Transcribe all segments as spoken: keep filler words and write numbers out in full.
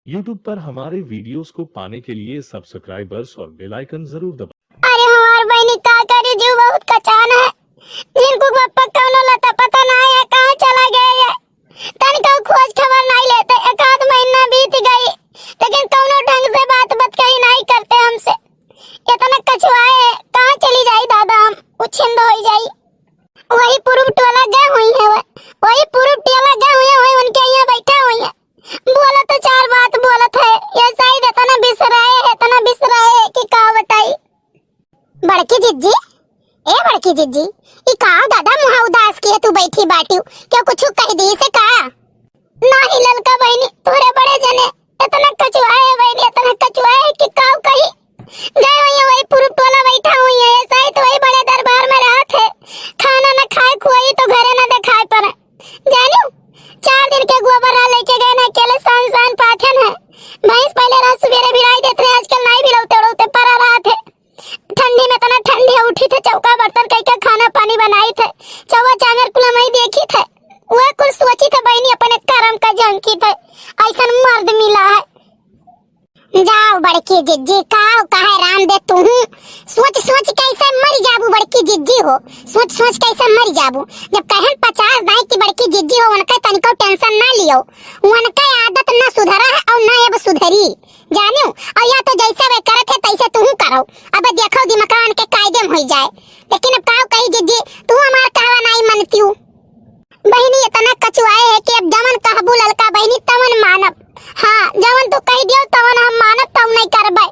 YouTube पर हमारे videos को पाने के लिए subscribers और bell icon जरूर दबाएं। अरे हमार बहिनी का करी, जीव बहुत कचान है। जिनको पप्पा कौनो लता पता ना है, कहाँ चला गए ये। तनिको खोज खबर नहीं लेते, एक आध महीना बीत गई, लेकिन कौनो ढंग से बात बतकही नहीं करते हमसे। इतना कछुआए हैं, कहाँ चली जाई दादा हम, उछिंद होई जाई। वही पूरब टोला गए हुई है, वह-, वही पूरब टोला गए हुई है, वही उनके यहाँ बैठा हुई है। बोला तो चार बात बोलत है, ये शायद इतना बिसराए है, इतना बिसराए है कि का बताई। बड़की जिज्जी, ए बड़की जिज्जी, ई का दादा मुहा उदास किए तू बैठी बाटिउ, क्यों कुछ कह दी से का? नाही ललका बहिनी, तोरे बड़े जने इतना कचुआए है बहिनी, इतना कचुआए है कि काउ कही। गए हुई है वही पूरब टोला बैठा हुई है, ऐसा ही तो वही बड़े दरबार में रहत है। खाना न खाए खुआई तो घरे न देखाए पड़े। जानियो, चार दिन के गोबर रहा लेके गए ना, अकेले सान सान पाथन है। भैंस पहले रात सवेरे भिड़ाई देते रहे, आजकल नहीं भिड़ौते उड़ौते परा रहत है। ठंडी में इतना ठंडी है, उठी थे चौका बर्तन कई के खाना पानी बनाई थे, चौवा चांगर कुल मई देखी थे। वह कुल सोची थे बहिनी अपने करम का झंकी थे, ऐसन मर्द मिला है। जाओ बड़की जिज्जी, काव कहे राम दे तुहू। सोच सोच कैसे मर जाबू बड़की जिज्जी हो, सोच सोच कैसे मर जाबू। जब कहन पचास दाई की बड़की जिज्जी हो, उनका तनिको tension ना लियो, उनका आदत ना सुधरा है और ना अब सुधरी, जानियो। और या तो जैसे वे करत है तैसे तुहू करो। अब देखो दिमाग उनके कायदे में होई जाए, लेकिन अब काव कही जिज्जी, तू हमार कहवा नहीं मनतियो। बहिनी इतना कचुआए है कि अब जवन कहबू ललका बहिनी तवन मानब। हाँ, जवन तू कह दियो तवन हम मानब, तब नहीं करबे।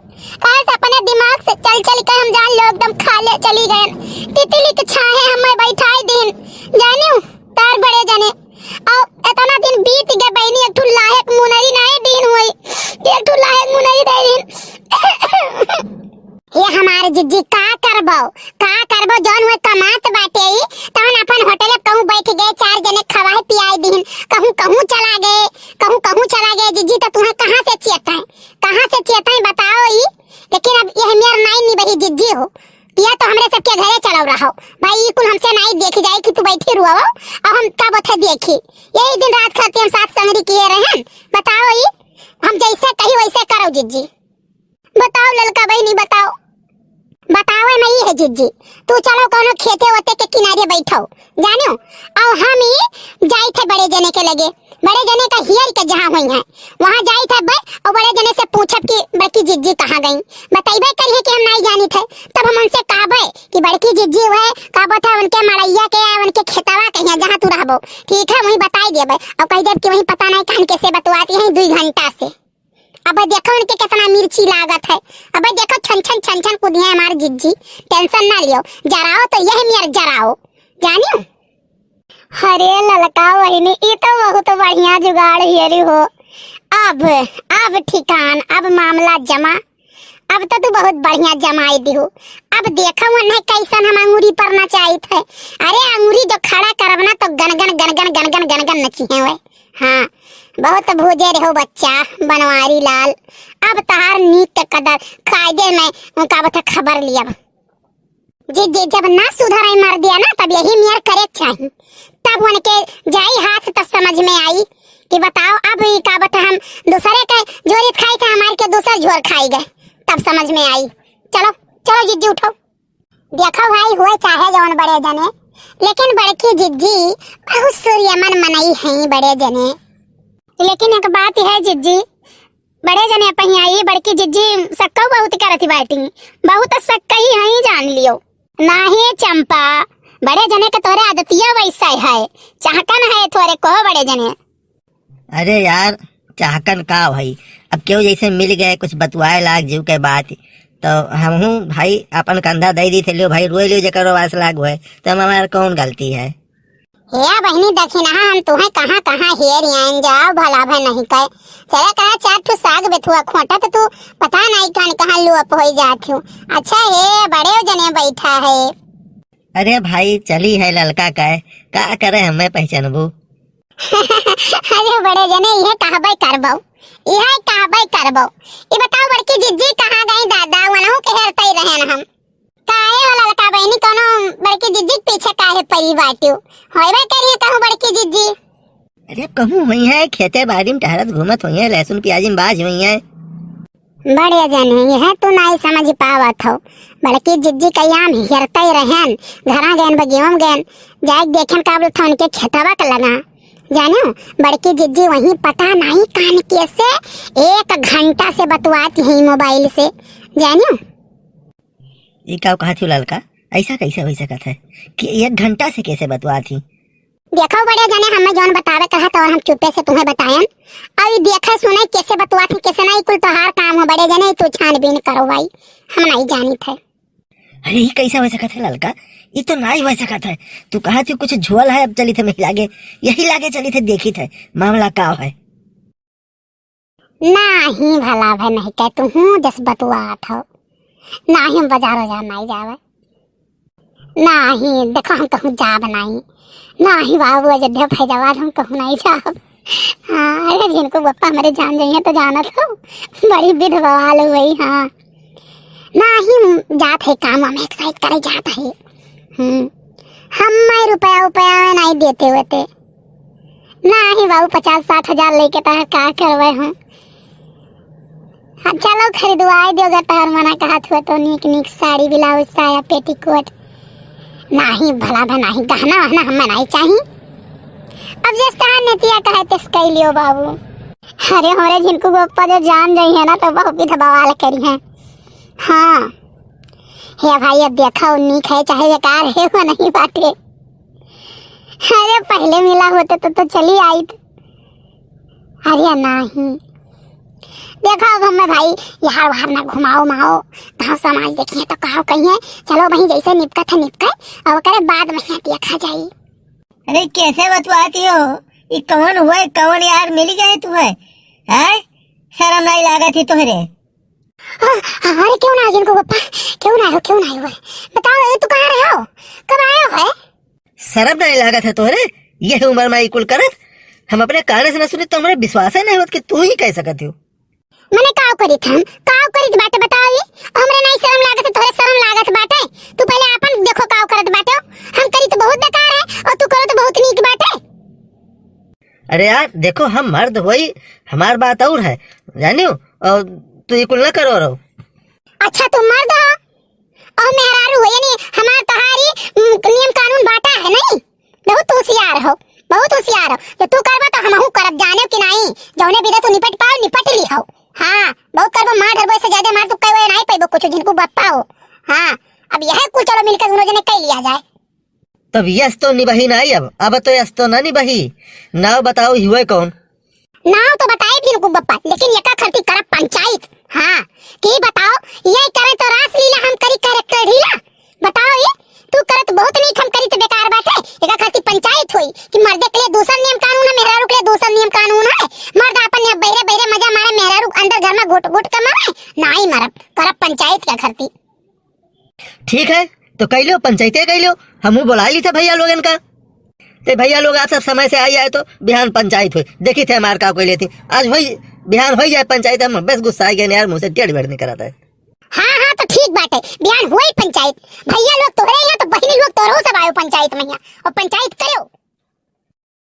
काहे से अपने दिमाग से चल चल के हम जान लो एकदम खाले चली गए। तितली के छाहे हमें बैठाई दीन, जानियो, तार बड़े जने। और इतना दिन बीत गए बहिनी, एक ठो लायक मुनरी नहीं दीन हुई, एक ठो लायक मुनरी दे दीन। ये हमार जिज्जी का करबो, का करबो, जौन हुए कमात बाटे ई, तवन अपन होटल कहूँ बैठ गए, चार जने खवाए पियाए दीन, कहूँ कहूँ चला गए, कहूँ कहूँ चला गए। जिज्जी तो तुम्हें कहाँ से चेताएं, कहाँ से चेताएं बताओ ई। लेकिन अब यह मेर नाई निबही जिज्जी हो, या तो हमरे सबके घरे चलो रहो भाई, ई कुल हमसे नाई देखी जाए कि तू बैठी रुआओ, अब हम तब उठे देखी। यही दिन रात खातिर हम साथ संगरी किए रहन, बताओ ई, हम जैसे कही वैसे करो जिज्जी। बताओ ललका बहिनी, बताओ। बतावे में ई है जिज्जी, तू चलो कौनो खेते वोते के किनारे बैठो, जानो, और हम ई जाई थे बड़े जने के लगे, बड़े जने का हियर के जहाँ हुई हैं, वहाँ जाई थे बे, और बड़े जने से पूछब कि बड़की जिज्जी कहाँ गई, बतैबे करिए कि हम नहीं जानी थे, तब हम उनसे कहबे कि बड़की जिज्जी हुए, कहबो थे उनके मड़ैया के, उनके खेतवा के यहाँ जहाँ तू रहबो, ठीक है, वहीं बताई देबे, और कह देब कि वहीं पता नहीं कान कैसे बतुआती हैं दुई घंटा से। अब देखो उनके कितना मिर्ची लागत है। अब देखो छन छन छन छन कूदिए हमार जिज्जी। Tension ना लियो, जराओ तो यह मेर जराओ, जानियो। अरे ललका बहिनी, ई तो बहुत बढ़िया जुगाड़ हेरी हो। अब, अब ठिकान, अब मामला जमा। अब तो तू बहुत बढ़िया जमाई दिहू। अब देखो उन्हें कैसन हम अंगूरी पर नचाइत है। अरे अंगूरी जो खड़ा करब ना तो गन गन गन गन गन गन गन गन नची है वे। हाँ, बहुत भूजे रहो बच्चा बनवारी लाल, अब तहार नीत कदर कायदे में उनका बता खबर लियब। जी, जी, जब ना सुधरे मर दिया ना, तब यही मेर करे चाही, तब उनके जाई हाथ, तब समझ में आई कि बताओ अब ई का बता हम दूसरे के जोरी खाई थे, हमार के दूसर झोर खाई गए, तब समझ में आई। चलो, चलो जिज्जी उठो। देखो भाई, हुए चाहे जौन बड़े जने, लेकिन बड़की जिज्जी बहुत सूर्यमन मनई हैं बड़े जने। लेकिन एक बात है जिज्जी, बड़े जने पहिया ई बड़की जिज्जी सक्कऊ बहुत करत बाटी, बहुत सक्कई हैं जान लियो। नाही चंपा, बड़े जने के तोरे आदतिया वैसा है, चाहकन है थोरे को बड़े जने। अरे यार, चाहकन का भाई, अब केहू जैसे मिल गए, कुछ बतुआए लाग जीव के बात, तो हमहू भाई अपन कंधा दे दी थे, लियो भाई, रोए लियो, जेकर वास लाग हुए, तो हम हमार कौन गलती है? हे बहिनी दखिनहा, हम तुहें कहाँ कहाँ हेर आइन, जाओ भला भे नहीं कहे। चले कहा चार ठो साग बेथुआ खोटा तो तू पता नहीं कहाँ कहाँ लोप होई जात हो। अच्छा हे बड़े जने बैठा है। अरे भाई, चली है ललका कहे, का करे हमें पहचानबू? अरे बड़े जने, इहे कहबे करबो, इहे कहबे करबो। ई बताओ बड़की जिज्जी कहाँ गई दादा, वनहु के हेरते रहन हम। काहे हो ललका बहिनी, कोनो बड़की जिज्जी के पीछे काहे परी बाटियो? होइबे करिए कहूँ बड़की जिज्जी। अरे, कहूँ हुई है, खेते बाड़ी में टहरत घूमत हुई है, लहसुन प्याजी में बाज हुई है। बड़े जने, यह तू नाई समझ पावत हो। बड़की जिज्जी कहियाम हेरते ही रहेन, घरा गएन, बगियों में गएन, जाए देखेन का बोलत उनके खेतवा के लगा। जानियो, बड़की जिज्जी वहीं पता नाई कान के से एक घंटा से बतुआत ही मोबाइल से। जानियो, ई का कहत हो ललका? ऐसा कैसे हो सकत है कि एक घंटा से कैसे बतुआत ही? देखो बड़े जने, हमें जौन बतावे कहा तो हम चुपे से तुम्हें बतायन। और ई देखे सुने कैसे बतुआत ही, कैसे नाई, कुल तोहार काम हो बड़े जने, तू छानबीन करो भाई, हम नाई जानित है। अरे, ई कैसे हो सकत है ललका? ई तो नाई हो सकत है। तू कहत हो कुछ झोल है, अब चलित है यही लागे, यही लागे चलित है, देखित है मामला का है। नाही भला भय नहीं कह, तू हूँ जस बतुआत हो। नाही हम बाजार उजार नाही जावे। नाही, देखो हम कहूँ जाब नाही। नाही बाबू, अयोध्या फैजाबाद हम कहूँ नाही जाब। हाँ, अरे झिनकू बप्पा हमरे जान जाइए तो जानत हो, बड़ी विध बवाल हुई। हाँ, नाही जात है काम वाम एक्सरसाइज करे जात है। हम्म, हम मैं रुपया उपया में नाही देते होते। नाही बाबू, पचास साठ हजार लेके तहर का करवे हम? हाँ, चलो खरीदवाए दियो, अगर तहर मना कहत हुए तो नीक नीक साड़ी, ब्लाउज, साया, पेटीकोट। नाही भला भा नाही, गहना वहना हमें नाही चाही। अब जस तहार नेतिया कहे तस कह लियो बाबू। अरे हमरे झिनकू बप्पा जो जान जाई है ना तो बहुत विध बवाल करी है। हाँ, हे भाई, अब देखो नीक है चाहे बेकार है, वो नहीं बाटे। अरे पहले मिला होते तो, तो चली आइत। अरे नाही। देखो अब हमें भाई यार वार ना घुमाओ माओ, गाँव समाज देखिए तो कहो कहिए। चलो भाई जैसे निपकत है निपके, अब ओकरे बाद में यहाँ देखा जाई। अरे कैसे बतुआती हो? ई कौन हुए, कौन यार मिल गए तू है? हैं? शर्म नहीं लागत ही तोहरे? अ-, अरे क्यों ना जिनको बप्पा, क्यों ना हो, क्यों ना हो? बताओ, ये तू कहाँ रहे हो? कब आए हो है? शर्म नहीं लागत है तोहरे? यह उम्र में ई कुल करत? हम अपने काने से न सुनी तो हमरे विश्वास ही नहीं होत कि तू ही कह सकत हो। मने काव करित हम? काव करित बाटे बताओ ये? हमरे नहीं शर्म लागत है, तोहरे शर्म लागत बाटे? तू पहले आपन देखो काव करत बाटे। हम करित बहुत बेकार है और तू करो तो बहुत नीक बाटे। अरे यार, देखो, हम मर्द होई, हमार बात और है, जानियो, और तू ये कुल ना करो रहो। अच्छा, तू मर्द हो और मेहरारू हो, यानी हमार तोहारी, उम, नियम कानून बाटा है नहीं? बहुत होशियार हो, बहुत होशियार हो। जो तू करबा तो हमहू करब, जाने कि नहीं, जौने बिना तू निपट पाओ, निपट ली हो। हाँ, बहुत करबो मार डरबो, इससे ज्यादा मार तू कई नहीं पैबो कुछ, जिनको बप्पा हो। हाँ, अब यह कुल चलो मिलकर दोनों जने कह लिया जाए। तब यस तो निबही नाई अब, अब तो यस तो ना निबही। नाव बताओ हुए कौन? नाव तो बताए भी रुकू बप्पा, लेकिन एका खरती करब पंचायत। हाँ, की बताओ, ये करे तो रासलीला हम करी कैरेक्टर ढीला। बताओ ये, तू करत बहुत नीक हम करी तो बेकार बाटे। एका खरती पंचायत होई कि मर्दे के लिए दूसर नियम कानून है, मेहरारू के लिए दूसर नियम कानून है। मर्द आपन यहाँ बहरे बहरे मजा मारे, मेहरारू अंदर घर में घुट घुट के मरे, नाई मरब, करब पंचायत का खरती। ठीक है, तो कह लो, पंचायते कह लो, हमहू बुला ली थे भैया लोगन का। ते भैया लोग आप सब समय से आई आए तो बिहान पंचायत हुई, देखी थे हमार का कोई लेती। आज हुई, बिहान हुई जाए पंचायत, हम बस गुस्सा आ गए यार, मुँह से टेढ़ बेढ़ नहीं कराता है। हाँ, हाँ, तो ठीक बाटे, बिहान हुई पंचायत। भैया लोग तोहरे यहाँ तो बहिनी लोग तोहरो सब आयो पंचायत में यहाँ, और पंचायत करो।